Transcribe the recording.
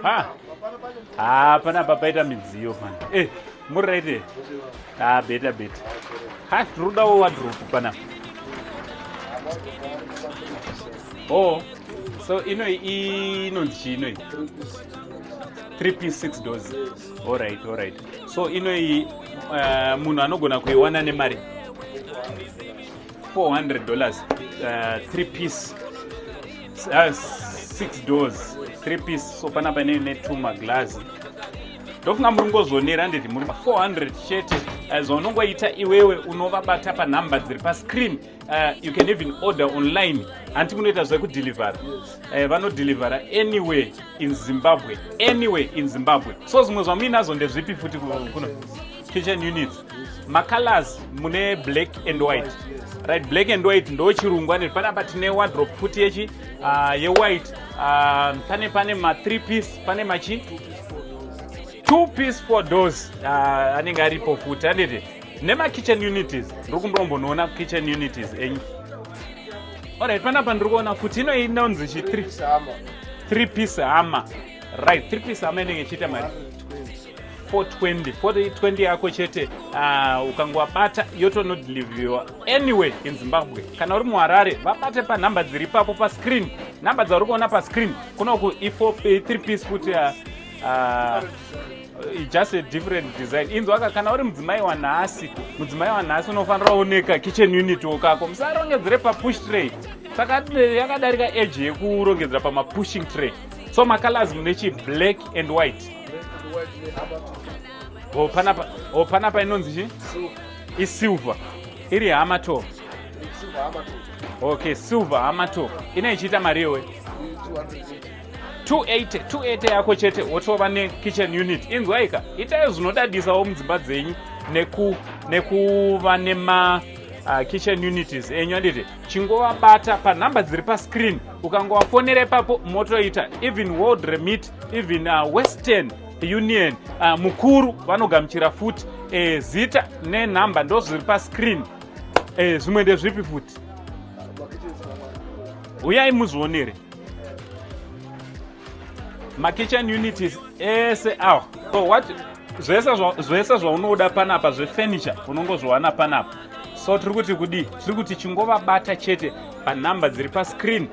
Ha. Ha, panapa paita midziyo pana. Eh, muri right here? Ah, better better. Ha, tiri kudawo wardrobe panapa. Oh, so ino inonzi chii inoyi? 3 piece 6 doors. All right, all right. So inoyi munhu anogona kuiwana nemari $400, 3 piece 6 doors, 3 piece. So panapa ine two maglazi. Ndofunga muri ngozvionera, nditi muri 400 chete. Zvaunongoita iwewe, unovabata panhamba dziri pascreen. You can even order online. Hanti munoita zvekudhilivhara? Vanodhilivhara anywhere in Zimbabwe, anywhere in Zimbabwe. So zvimwe zvamuinazvo ndezvipi futi kuno? Kitchen units, macolors mune black and white, right? Black and white ndo chirungu ane. Panapa tine wardrobe futi yechi yewhite. Pane ma3 piece, pane machi 2 piece 4 doors anenge aripo futi, handiti? Nemakitchen unities, ndiri kumborombonoona kitchen unities enyu. Alright, panapa ndiri kuona futi ino inonzi chi 3 piece hammer, right? 3 piece hammer inenge ichiita mari 420, 420 yako chete. Ukangowabata yotonodhilivhiwa anyway in Zimbabwe. Kana uri muHarare, vabate panhamba dziri ipapo pascreen, nhamba dzauri kuona pascreen. Kunoku i3 piece futi, just a different design. Inzwaka, kana uri mudzimai wanhasi, mudzimai wanhasi unofanira kuoneka kitchen unit wokako. Musarongedzere papush tray. Saka yakadarika age yekurongedzera pamapushing tray. So macolors mune chi black and white. Oh, panapa, oh, panapa inonzi chi isilver iri hamato. Okay, silver hamato ine ichiita mari iwe 280, 280 yako chete, wotova nekitchen unit. Inzwaika, itai zvinodadisawo mudzimba dzenyu nekuva nema kitchen unities enyu, handiti? Chingovabata panhamba dziri pascreen. Ukangovafonera ipapo, motoita even World Remit, even Western Union. Mukuru vanogamuchira futi. Zita nenhamba ndo zviri pascreen. Zvimwe ndezvipi futi? Uyai muzvionere makitchen unities ese awa. So what, zvese zvaunoda panapa zvefurniture unongozviwana panapa. So tiri kuti kudii? Tiri kuti chingovabata chete panhamba dziri pascreen.